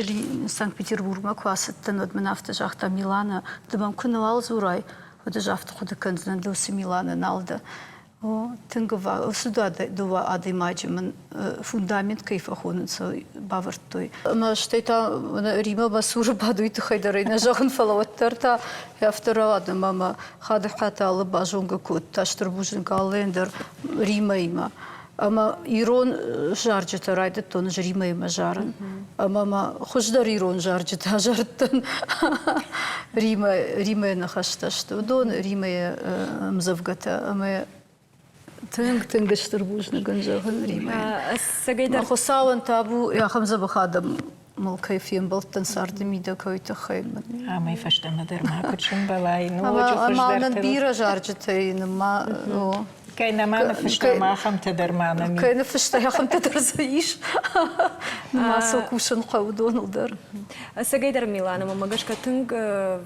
Санкт-Петербургмӕ куы ацыдтӕн, уӕд мын афтӕ загъта, Милана, ды мӕм куы нӕуал дзурай, уӕд ӕз афтӕ хъуыды кӕндзынӕн, ды уыцы Милана нал дӕ. О, тынг уыцы дыууӕ адӕймаджы мын фундамент кӕй фӕхонынц, бавӕрдтой. Ӕмӕ стӕй та Римӕ мӕ цуры бады, уый тыххӕй дӕр ӕй нӕ зӕгъын, фӕлӕ уӕддӕр та афтӕ рауад, ӕмӕ мӕ Хадыхъаты алы базонгӕ кодта стыр бузныг аллӕн дӕр Римӕимӕ. Ӕмӕ ирон зарджытӕ райдыдтон ӕз Римӕимӕ зарын. Ӕмӕ мӕ хуыздӕр ирон зарджытӕ зарыдтӕн. Римӕ, Римӕйы ныхӕстӕ сты уыдон, Римӕйы ӕмдзӕвгӕтӕ. Ӕмӕ тынг, тынг стыр бузныг ын зӕгъын Римӕйӕн. Ӕцӕгӕйдӕр Хуыцауӕн табу, ахӕм дзӕбӕх адӕм мыл кӕй фембӕлдтӕн царды мидӕг, уый тыххӕй мын. Амӕй фӕстӕмӕ дӕр ма куыд сӕмбӕлай, ноджы хуыздӕртыл. Ӕмӕ нын бирӕ зарджытӕ ма. Кӕй нӕма ныффыстам, ахӕмтӕ дӕр ма нӕм Кӕй ныффыста, ахӕмтӕ дӕр дзы ис. Нымӕ сыл кусын хъӕуы уыдоныл дӕр. Ӕцӕгӕйдӕр Милана, мӕнмӕ гӕсгӕ тынг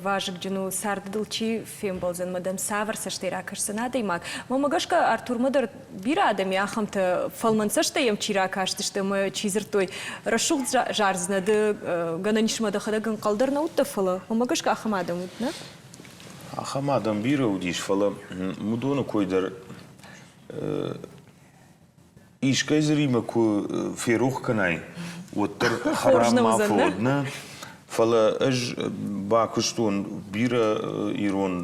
вазыгджын у, царды дыл чи фембӕлдзӕн мӕ дӕм цавӕр цӕстӕй ракӕсдзӕн адӕймаг. Мӕнмӕ гӕсгӕ Артурмӕ дӕр бирӕ адӕм и ахӕмтӕ, фӕлмӕн цӕстӕй йӕм чи ракастысты ӕмӕ чи дзырдтой, рӕсугъд зардзынӕ ды, гӕнӕн ис ӕмӕ дӕхӕдӕг ӕнхъӕл дӕр нӕ уыдтӕ, фӕлӕ мӕнмӕ гӕсгӕ ахӕм адӕм уыд, нӕ? Ахӕм адӕм бирӕ уыдис, фӕлӕ уыдоны кой дӕр искӕй дзыримӕ куы ферох кӕнай, уӕддӕр хӕрам ма фӕуӕд, нӕ? Фӕлӕ ӕз бакуыстон бирӕ ирон,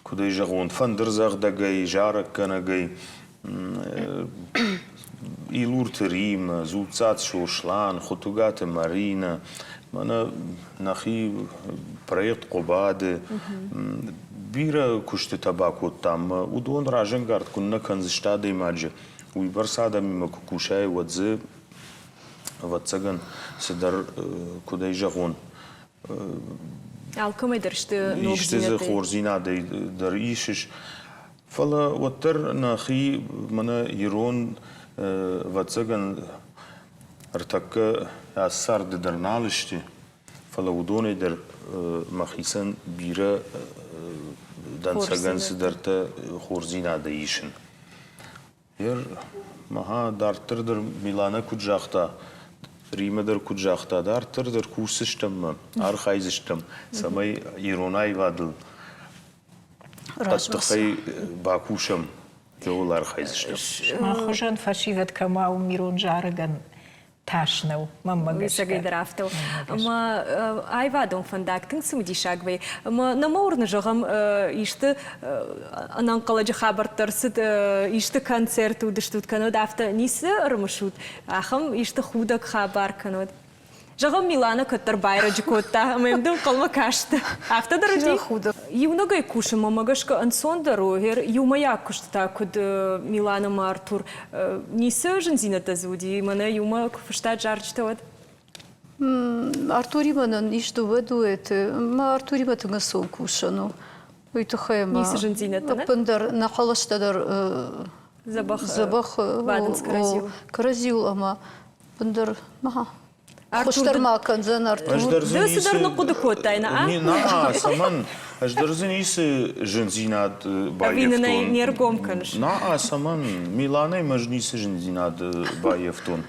куыд ӕй зӕгъон, фӕндырдзӕгъдӕгӕй, зарӕггӕнӕгӕй. Илурты Риммӕ, Дзуццаты Сослан, Хуытугаты Маринӕ, мӕнӕ нӕхи проект Хъуыбады. Бирӕ куыстытӕ бакодтам. Уыдон разӕнгард куыннӕ кӕндзысты адӕймаджы, уыйбӕрц адӕмимӕ куы кусай, уӕд дзы, ӕвӕццӕгӕн, цыдӕр, куыд ӕй зӕгъон, Алкӕмӕй дӕр сты исты дзы хорздзинадӕй дӕр исыс. Фӕлӕ уӕддӕр нӕхи мӕнӕ ирон, ӕвӕццӕгӕн, ӕртӕккӕ ацы царды дӕр нал сты, фӕлӕ уыдонӕй дӕр мӕхицӕн бирӕ дӕнцӕгӕн цыдӕртӕ хорздзинадӕй исын. Ер, мӕхӕ дарддӕр дӕр Миланӕ куыд загъта, Римӕ дӕр куыд загъта, дарддӕр дӕр кусдзыстӕм мӕ, архайдзыстӕм, цӕмӕй ирон аивадыл хъӕддыхӕй бакусӕм, кӕуыл архайдзыстӕм. Мах хуызӕн фӕсивӕд кӕмӕ у ирон зарӕгӕн тас нӕу, мӕнмӕ гӕсгӕ. Ӕцӕгӕйдӕр афтӕ у. Ӕмӕ аивадон фӕндаг тынг цымыдисаг вӕййы. Ӕмӕ нӕ ма уырны, зӕгъӕм, исты ӕнӕнхъӕлӕджы хабӕрттӕ ӕрцыд, исты концерт уыдыстут кӕнӕд афтӕ ницы ӕрымысут, ахӕм исты худӕг хабар кӕнӕд. Зӕгъӕм, Милана кӕддӕр байрӕджы кодта ӕмӕ йӕм ды ӕнхъӕлмӕ касты. Афтӕ дӕр уыди? Иунӕгӕй кусынмӕ мӕ гӕсгӕ ӕнцондӕр у. Иумӕйаг куыстытӕ куыд Милана ӕмӕ Артур ницы зындзинӕдтӕ дзы уыди? Мӕнӕ иумӕ куы фыстат зарджытӕ, уӕд? Артуримӕ нын ис дыууӕ дуэты. Мӕ Артуримӕ тынг ӕнцон кусӕн у. Уый тыххӕй ӕмӕ Ницы зындзинӕдтӕ, нӕ? ӕппындӕр нӕ хъӕлӕстӕ дӕр Дзӕбӕх, дзӕбӕх бадынц кӕрӕдзиуыл. кӕрӕдзиуыл ӕмӕ ӕппындӕр Хуыздӕр ма кӕндзӕн Артур. Ды цыдӕр ныхъхъуыды кодтай, нӕ? Нӕ, цӕмӕн? Ӕз дӕр дзы ницы зындзинад баййӕфтон. Ӕви нын ӕй не ргом кӕныс? Нӕ, цӕмӕн? Миланӕй ӕз ницы зындзинад баййӕфтон.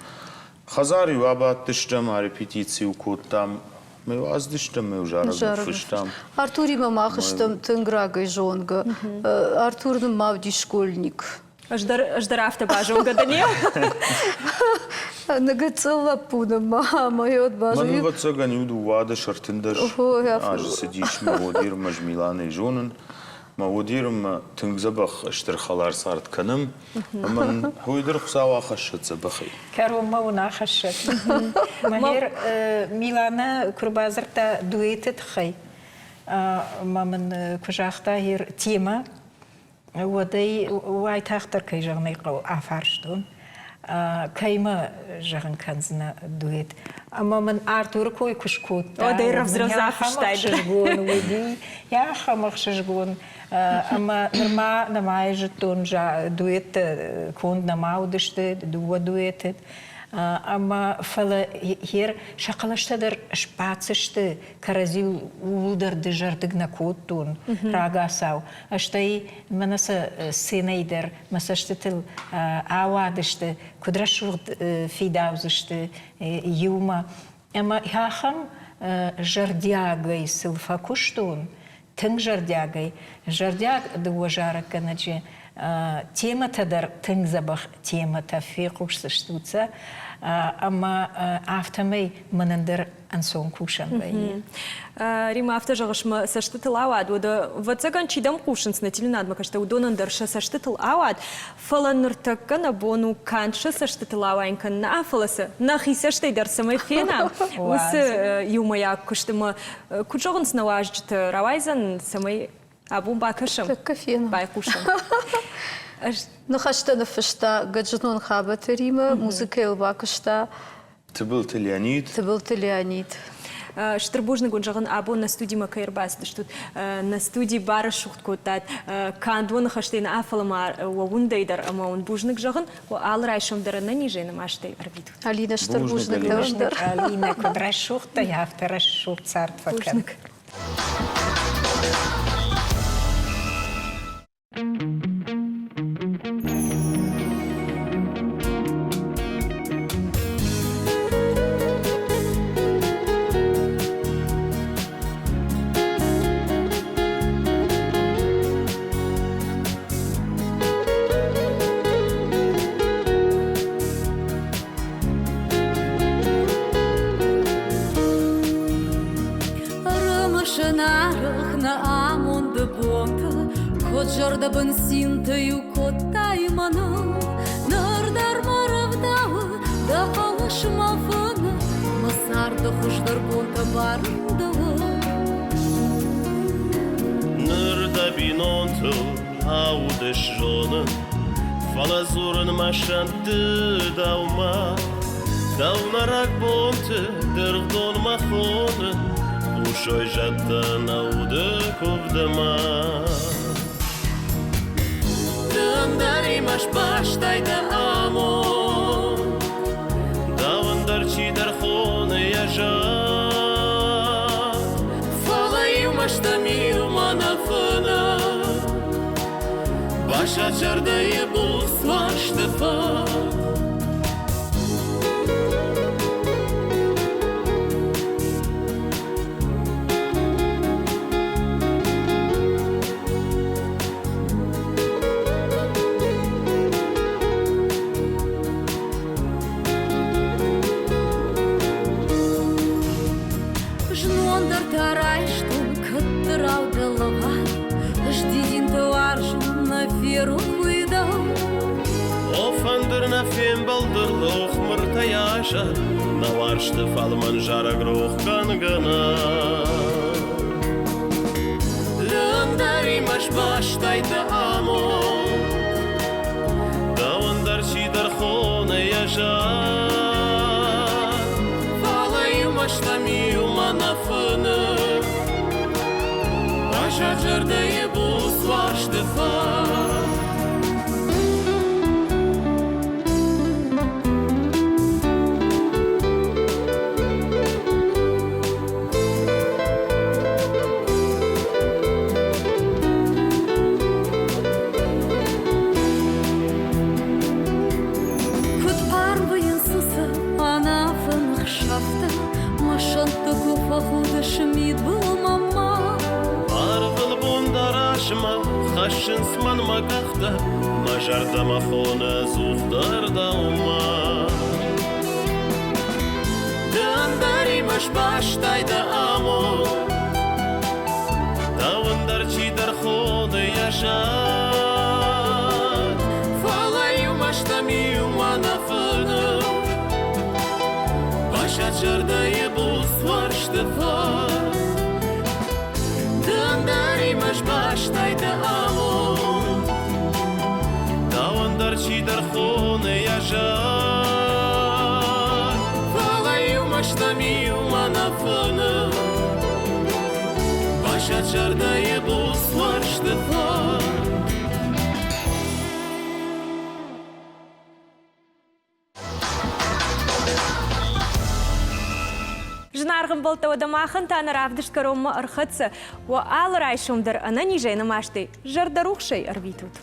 Хӕдзар-иу абадтыстӕм, репетици-иу кодтам. Мӕ уадздыстӕм, мӕ зарӕг ныффыстам. Артуримӕ мах стӕм тынг рагӕй зонгӕ. Артур нын ма уыди школьник. Ӕз дӕр, ӕз дӕр афтӕ базонгӕ дӕн. Ныгыцъыл лӕппу нын ма ӕмӕ йод базонгӕ. Мӕн, ӕвӕццӕгӕн, иу дыууадӕс ӕртындӕс азы цыдис мӕ Одирмӕ ӕз Миланӕй зонын. Мӕ Одирмӕ тынг дзӕбӕх стыр хӕлар цард кӕнӕм. Ӕмӕ уый дӕр Хуыцау ахӕссӕд дзӕбӕхӕй. Кӕронмӕ уын ахӕссӕд. Мӕнер Миланӕ куы рбадзырдта дуэты тыххӕй, ӕмӕ мын куы загъта темӕ, уӕд ӕй уайтагъддӕр, кӕй зӕгъын ӕй хъӕуы, афарстон, кӕимӕ зӕгъын кӕндзынӕ дуэт. Ӕмӕ мын Артуры кой куы скодта, уӕд ӕй рӕвдз-рӕвдз афыстай. Ӕхсызгон уыди, ахӕм ӕхсызгон. Ӕмӕ нырма нӕма зыдтон, дуэттӕ конд нӕма уыдысты, дыууӕ дуэты. Ӕмӕ фӕлӕ ер сӕ хъӕлӕстӕ дӕр сбаддзысты, кӕрӕдзиуыл ууыл дӕр дызӕрдыг нӕ кодтон рагацау. Стӕй мӕнӕ сӕ сценӕйы дӕр мӕ цӕстытыл ауадысты, куыд рӕсугъд фидаудзысты иумӕ. Ӕмӕ ахӕм зӕрдиагӕй сыл фӕкуыстон, тынг зӕрдиагӕй. Зӕрдиаг дыууӕ зарӕггӕнӕджы темӕтӕ дӕр тынг дзӕбӕх темӕтӕ фехъусдзыстут сӕ ӕмӕ афтӕмӕй мӕнӕн дӕр ӕнцон кусӕн вӕййы. Рима, афтӕ зӕгъыс, мӕ цӕстытыл ауад, уӕдӕ, ӕвӕццӕгӕн, чи дӕм хъусынц нӕ телеуынадмӕ кӕстӕ, уыдонӕн дӕр сӕ цӕстытыл ауад, фӕлӕ ныртӕккӕ нӕ бон у канд сӕ цӕстытыл ауайын кӕнын нӕ, фӕлӕ сӕ нӕхи цӕстӕй дӕр цӕмӕй фенӕм, уыцы иумӕйаг куысты ӕмӕ куыд зӕгъынц нӕ уазджытӕ, рауайдзӕн, цӕмӕй абон бакӕсӕм, байхъусӕм. Ныхӕстӕ ныффыста Гӕджынон Хабӕты Римӕ, музыкӕйыл бакуыста Тыбылты Леонид. Тыбылты Леонид. Стыр бузныг уын зӕгъын, абон нӕ студимӕ кӕй ӕрбацыдыстут. Нӕ студи барӕсугъд кодтат канд уӕ ныхӕстӕй нӕ, фӕлӕ ма уӕ уындӕй дӕр ӕмӕ уын бузныг зӕгъын, уӕ алы райсом дӕр ӕнӕнизӕй нымӕстӕй ӕрвитут. Алинӕ, стыр бузныг дӕуӕн дӕр. Алинӕ, куыд рӕсугъд дӕ, афтӕ рӕсугъд цард фӕкӕн. Бузныг. Рымысын арӕх нӕ амонды бонты, Куыд зӕрдӕбын цинтӕ-иу кодтай мӕныл. Ныр дӕр мӕ рӕвдауы дӕ хъӕлӕс мӕ фыны, Мӕ царды хуыздӕр бонтӕ барын дӕуыл. Ныр дӕ бинонтыл аудыс зонын, Фӕлӕ дзурын мӕ сӕнтты дӕумӕ. Дӕу нӕ рагбонты дыргъдонмӕ хоны, Хъусой зӕдтӕ нӕ уды куывдмӕ. Дӕндӕримӕ сбастай дӕ амонд, Дӕуӕн дӕр чидӕр хоны йӕ зӕд. Фӕлӕ иумӕ стӕм иумӕ нӕ фыны, Басад зӕрдӕйы буц уарзты фӕд. Знон дӕр та райстон кӕддӕрау дӕ лӕвар, Ӕз дидинтӕ уарзын, нӕ ферох уый дӕу. О, фӕндыр нӕ фембӕлды рох мыртӕй азар, Нӕ уарзты фӕлмӕн зарӕг рохгӕнгӕ нӕ. Лӕндӕримӕ сбастай дӕ амонд, Дӕуӕн дӕр чидӕр хоны йӕ зар. Фӕлӕ иумӕ стӕм иумӕ нӕ фыны, Баззад зӕрдӕйы буц уарзты фӕд. Куыд арвыйын сысы ӕнӕфын хсӕвтӕ, Мӕ сӕнтты куы фӕхудыс мидбылмӕ ма. Ӕрвылбон дӕр азмӕ хӕссынц мӕнмӕ къӕхтӕ, Мӕ зӕрдӕмӕ хоны ӕдзухдӕр дӕумӕ. Ды ӕндӕримӕ сбастай дӕ амонд, Дӕуӕн дӕр чидӕр хоны йӕ зад. Фӕлӕ иумӕ стӕм иумӕ нӕ фыны, Басад зӕрдӕйы буц уарзты фӕд. Ды ӕндӕримӕ сбастай дӕ амонд, Дӕуӕн дӕр чидӕр хоны йӕ зад. Фӕлӕ иумӕ стӕм иумӕ нӕ фыны, Басад зӕрдӕйы буц уарзты фӕд. Зынаргъ ӕмбӕлттӕ, уӕдӕ махӕн та нӕ равдыст кӕронмӕ ӕрхӕццӕ. Уӕ алы райсом дӕр ӕнӕнизӕй, нымӕстӕй, зӕрдӕрухсӕй ӕрвитут.